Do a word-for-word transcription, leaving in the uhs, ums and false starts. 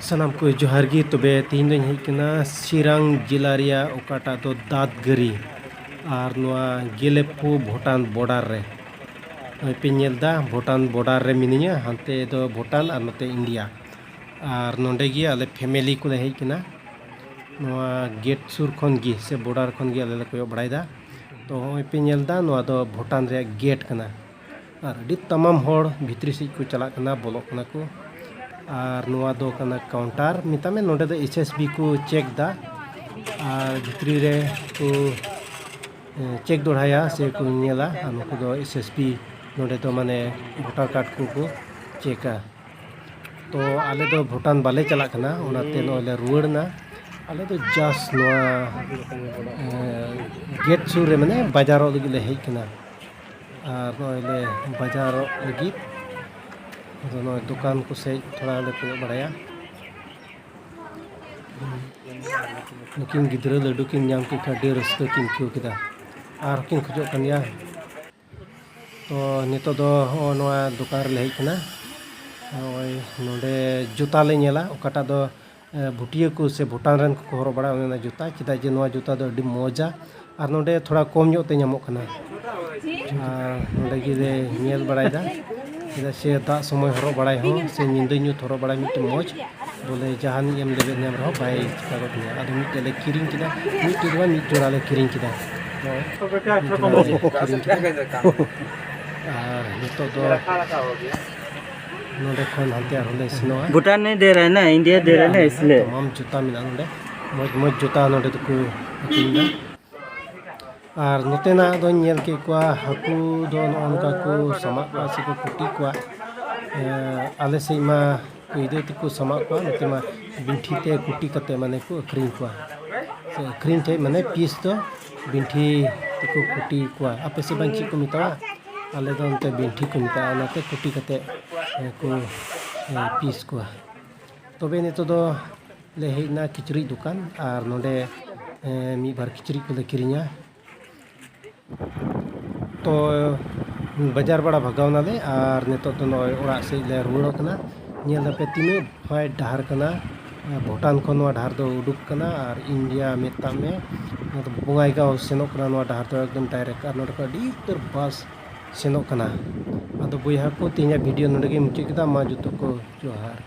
ᱥᱟᱱᱟᱢ ᱠᱚ ᱡᱚᱦᱟᱨ ᱜᱮ᱾ ᱛᱚᱵᱮ ᱛᱮᱦᱮᱧ ᱫᱚᱧ ᱦᱮᱡ ᱠᱟᱱᱟ ᱥᱤᱨᱟᱝ ᱡᱮᱞᱟ ᱨᱮᱭᱟᱜ ᱚᱠᱟᱴᱟᱜ ᱫᱚ ᱫᱟᱸᱛᱜᱟᱹᱨᱤ ᱟᱨ ᱱᱚᱣᱟ ᱜᱮᱞᱮᱯᱷᱩ ᱵᱷᱩᱴᱟᱱ border ᱨᱮ᱾ ᱱᱚᱜᱼᱚᱭ ᱯᱮ ᱧᱮᱞ ᱮᱫᱟ, ᱵᱷᱩᱴᱟᱱ border ᱨᱮ ᱢᱤᱱᱟᱹᱧᱟ, ᱦᱟᱱᱛᱮ ᱫᱚ ᱵᱷᱩᱴᱟᱱ ᱟᱨ ᱱᱚᱛᱮ ᱤᱱᱰᱤᱭᱟ᱾ ᱟᱨ ᱱᱚᱸᱰᱮ ᱜᱮ ᱟᱞᱮ family ᱠᱚᱞᱮ ᱦᱮᱡ ᱠᱟᱱᱟ᱾ ᱱᱚᱣᱟ gate ᱥᱩᱨ ᱠᱷᱚᱱ ᱜᱮ ᱥᱮ border ᱠᱷᱚᱱ ᱜᱮ ᱟᱞᱮ ᱞᱮ ᱠᱚᱭᱚᱜ ᱵᱟᱲᱟᱭᱮᱫᱟ᱾ ᱛᱚ ᱱᱚᱜᱼᱚᱭ ᱯᱮ ᱧᱮᱞ ᱮᱫᱟ, ᱱᱚᱣᱟ ᱫᱚ ᱵᱷᱩᱴᱟᱱ ᱨᱮᱭᱟᱜ gate ᱠᱟᱱᱟ᱾ ᱟᱨ ᱟᱹᱰᱤ ᱛᱟᱢᱟᱢ ᱦᱚᱲ ᱵᱷᱤᱛᱨᱤ ᱥᱮᱫ ᱠᱚ ᱪᱟᱞᱟᱜ ᱠᱟᱱᱟ, ᱵᱚᱞᱚᱜ ᱠᱟᱱᱟ ᱠᱚ᱾ ᱟᱨ ᱱᱚᱣᱟ ᱫᱚ ᱠᱟᱱᱟ counter, ᱢᱮᱛᱟᱜ ᱢᱮ ᱱᱚᱸᱰᱮ ᱫᱚ S S B ᱠᱚ check ᱫᱟ᱾ ᱟᱨ ᱵᱷᱤᱛᱨᱤ ᱨᱮ ᱠᱚ, ᱮ, check ᱫᱚᱦᱲᱟᱭᱟ ᱥᱮ ᱠᱚ ᱧᱮᱞᱟ᱾ ᱟᱨ ᱱᱩᱠᱩ ᱫᱚ S S B ᱱᱚᱸᱰᱮ ᱫᱚ ᱢᱟᱱᱮ voter card ᱠᱚ ᱠᱚ checkᱟ᱾ ᱛᱚ ᱟᱞᱮ ᱫᱚ ᱵᱷᱩᱴᱟᱱ ᱵᱟᱞᱮ ᱪᱟᱞᱟᱜ ᱠᱟᱱᱟ, ᱚᱱᱟᱛᱮ ᱱᱚᱜᱼᱚᱭ ᱞᱮ ᱨᱩᱣᱟᱹᱲ ᱮᱱᱟ᱾ ᱟᱞᱮ ᱫᱚ just ᱱᱚᱣᱟ, ᱮ, gate ᱥᱩᱨ ᱨᱮ ᱢᱟᱱᱮ ᱵᱟᱡᱟᱨᱚᱜ ᱞᱟᱹᱜᱤᱫ ᱞᱮ ᱦᱮᱡ ᱠᱟᱱᱟ᱾ ᱟᱨ ᱱᱚᱜᱼᱚᱭ ᱞᱮ ᱵᱟᱡᱟᱨᱚᱜ ᱞᱟᱹᱜᱤᱫ᱾ ᱟᱫᱚ ᱱᱚᱜᱼᱚᱭ ᱫᱚᱠᱟᱱ ᱠᱚ ᱥᱮᱫ ᱛᱷᱚᱲᱟ ᱞᱮ ᱠᱚᱭᱚᱜ ᱵᱟᱲᱟᱭᱟ᱾ ᱱᱩᱠᱤᱱ ᱜᱤᱫᱽᱨᱟᱹ ᱞᱟᱹᱰᱩ ᱠᱤᱱ ᱧᱟᱢ ᱠᱮᱫ ᱠᱷᱟᱱ ᱟᱹᱰᱤ ᱨᱟᱹᱥᱠᱟᱹ ᱠᱤᱱ ᱟᱹᱭᱠᱟᱹᱣ ᱠᱮᱫᱟ᱾ ᱟᱨ ᱠᱤᱱ ᱠᱷᱚᱡᱚᱜ ᱠᱟᱱ ᱜᱮᱭᱟ᱾ ᱛᱚ ᱱᱤᱛᱚᱜ ᱫᱚ ᱦᱚᱸᱜᱼᱚ ᱱᱚᱣᱟ ᱫᱚᱠᱟᱱ ᱨᱮᱞᱮ ᱦᱮᱡ ᱠᱟᱱᱟ᱾ ᱱᱚᱜᱼᱚᱭ ᱱᱚᱰᱮ ᱡᱩᱛᱟ ᱞᱮ ᱧᱮᱞᱟ, ᱚᱠᱟᱴᱟᱜ ᱫᱚ, ᱮ, ᱵᱷᱩᱴᱤᱭᱟᱹ ᱠᱚ ᱥᱮ ᱵᱷᱩᱴᱟᱱ ᱨᱮᱱ ᱠᱚᱠᱚ ᱦᱚᱨᱚᱜ ᱵᱟᱲᱟᱭᱟ, ᱚᱱᱮ ᱚᱱᱟ ᱡᱩᱛᱟ᱾ ᱪᱮᱫᱟᱜ ᱡᱮ ᱱᱚᱣᱟ ᱡᱩᱛᱟ ᱫᱚ ᱟᱹᱰᱤ ᱢᱚᱡᱟ, ᱟᱨ ᱱᱚᱰᱮ ᱛᱷᱚᱲᱟ ᱠᱚᱢ ᱧᱚᱜ ᱛᱮ ᱧᱟᱢᱚᱜ ᱠᱟᱱᱟ᱾ ᱟᱨ ᱱᱚᱰᱮ ᱜᱮᱞᱮ ᱧᱮᱞ ᱵᱟᱲᱟᱭᱮᱫᱟ, ᱪᱮᱫᱟᱜ ᱥᱮ ᱫᱟᱜ ᱥᱚᱢᱚᱭ ᱦᱚᱨᱚᱜ ᱵᱟᱲᱟᱭ ᱦᱚᱸ ᱥᱮ ᱧᱤᱫᱟᱹ ᱧᱩᱛ ᱦᱚᱨᱚᱜ ᱵᱟᱲᱟᱭ ᱢᱤᱫᱴᱮᱱ ᱢᱚᱡᱽ᱾ ᱵᱚᱞᱮ ᱡᱟᱦᱟᱱᱤᱡ ᱮᱢ ᱞᱮᱵᱮᱫ ᱧᱟᱢ ᱨᱮᱦᱚᱸ ᱵᱟᱭ ᱪᱤᱠᱟ ᱜᱚᱫ ᱢᱮᱭᱟ᱾ ᱟᱫᱚ ᱢᱤᱫᱴᱮᱡ ᱞᱮ ᱠᱤᱨᱤᱧ ᱠᱮᱫᱟ, ᱢᱤᱫᱴᱮᱡ ᱫᱚ ᱵᱟᱝ, ᱢᱤᱫ ᱡᱚᱲᱟ ᱞᱮ ᱠᱤᱨᱤᱧ ᱠᱮᱫᱟ᱾ ᱢᱤᱫ ᱡᱚᱲᱟ ᱞᱮ ᱠᱤᱨᱤᱧ ᱠᱮᱫᱟ᱾ ᱟᱨ ᱱᱤᱛᱚᱜ ᱫᱚ ᱱᱚᱰᱮ ᱠᱷᱚᱱ ᱦᱟᱱᱛᱮ ᱟᱨᱦᱚᱸ ᱞᱮ ᱥᱮᱱᱚᱜᱼᱟ᱾ भूटान नहीं दे रहा है ना, इंडिया दे रहा है ना, इसलिए। ᱛᱟᱢᱟᱢ ᱡᱩᱛᱟ ᱢᱮᱱᱟᱜᱼᱟ ᱱᱚᱰᱮ, ᱢᱚᱡᱽ ᱢᱚᱡᱽ ᱡᱩᱛᱟ ᱱᱚᱰᱮ ᱫᱚᱠᱚ ᱟᱹᱠᱷᱨᱤᱧ ᱮᱫᱟ᱾ ᱟᱨ ᱱᱚᱛᱮᱱᱟᱜ ᱫᱚᱧ ᱧᱮᱞ ᱠᱮᱫ ᱠᱚᱣᱟ, ᱦᱟᱹᱠᱩ ᱫᱚ ᱱᱚᱜᱼᱚ ᱱᱚᱝᱠᱟ ᱠᱚ ᱥᱟᱢᱟᱜ ᱠᱚᱣᱟ ᱥᱮᱠᱚ ᱠᱩᱴᱤ ᱠᱚᱣᱟ᱾ ᱮᱸ, ᱟᱞᱮ ᱥᱮᱫ ᱢᱟ ᱠᱚᱭᱫᱟᱹ ᱛᱮᱠᱚ ᱥᱟᱢᱟᱜ ᱠᱚᱣᱟ, ᱱᱚᱛᱮ ᱢᱟ ᱵᱤᱱᱴᱷᱤ ᱛᱮ ᱠᱩᱴᱤ ᱠᱟᱛᱮ ᱢᱟᱱᱮ ᱠᱚ ᱟᱹᱠᱷᱨᱤᱧ ᱠᱚᱣᱟ᱾ ᱥᱮ ᱟᱹᱠᱷᱨᱤᱧ ᱴᱷᱮᱡ ᱢᱟᱱᱮ piece ᱫᱚ ᱵᱤᱱᱴᱷᱤ ᱛᱮᱠᱚ ᱠᱩᱴᱤ ᱠᱚᱣᱟ᱾ ᱟᱯᱮ ᱥᱮᱫ ᱵᱟᱝ ᱪᱮᱫ ᱠᱚ ᱢᱮᱛᱟᱣᱟ? ᱟᱞᱮ ᱫᱚ ᱱᱚᱛᱮ ᱵᱤᱱᱴᱷᱤ ᱠᱚ ᱢᱮᱛᱟᱜᱼᱟ, ᱚᱱᱟᱛᱮ ᱠᱩᱴᱤ ᱠᱟᱛᱮ ᱠᱚ, ᱮᱸ, piece ᱠᱚᱣᱟ᱾ ᱛᱚᱵᱮ ᱱᱤᱛᱚᱜ ᱫᱚ ᱞᱮ ᱦᱮᱡ ᱮᱱᱟ ᱠᱤᱪᱨᱤᱡ ᱫᱚᱠᱟᱱ ᱟᱨ ᱱᱚᱰᱮ, ᱮᱸ, ᱢᱤᱫ ᱵᱟᱨ ᱠᱤᱪᱨᱤᱡ ᱠᱚᱞᱮ ᱠᱤᱨᱤᱧᱟ᱾ ᱛᱚ ᱵᱟᱡᱟᱨ ᱵᱟᱲᱟ ᱵᱷᱟᱜᱟᱣ ᱱᱟᱞᱮ ᱟᱨ ᱱᱤᱛᱚᱜ ᱫᱚ ᱱᱚᱜᱼᱚᱭ ᱚᱲᱟᱜ ᱥᱮᱫ ᱞᱮ ᱨᱩᱣᱟᱹᱲᱚᱜ ᱠᱟᱱᱟ᱾ ᱧᱮᱞ ᱫᱟᱯᱮ ᱛᱤᱱᱟᱹᱜ ᱯᱷᱟᱭᱤᱴ ᱰᱟᱦᱟᱨ ᱠᱟᱱᱟ᱾ ᱵᱷᱩᱴᱟᱱ ᱠᱷᱚᱱ ᱱᱚᱣᱟ ᱰᱟᱦᱟᱨ ᱫᱚ ᱩᱰᱩᱠ ᱠᱟᱱᱟ ᱟᱨ ᱤᱱᱰᱤᱭᱟ ᱢᱮᱛᱟᱜ ᱢᱮ, ᱱᱚᱣᱟ ᱫᱚ ᱵᱚᱸᱜᱟᱭᱜᱟᱸᱣ ᱥᱮᱱᱚᱜ ᱠᱟᱱᱟ ᱱᱚᱣᱟ ᱰᱟᱦᱟᱨ ᱫᱚ ᱮᱠᱫᱚᱢ ᱰᱟᱭᱨᱮᱠᱴ᱾ ᱟᱨ ᱱᱚᱰᱮ ᱠᱷᱚᱱ ᱟᱹᱰᱤ ᱩᱛᱟᱹᱨ ᱵᱟᱥ ᱥᱮᱱᱚᱜ ᱠᱟᱱᱟ᱾ ᱟᱫᱚ ᱵᱚᱭᱦᱟ ᱠᱚ, ᱛᱮᱦᱮᱧᱟᱜ ᱵᱷᱤᱰᱤᱭᱳ ᱱᱚᱰᱮ ᱜᱮᱧ ᱢᱩᱪᱟᱹᱫ ᱠᱮᱫᱟ᱾ ᱢᱟ ᱡᱚᱛᱚ ᱠᱚ ᱡᱚᱦᱟᱨ᱾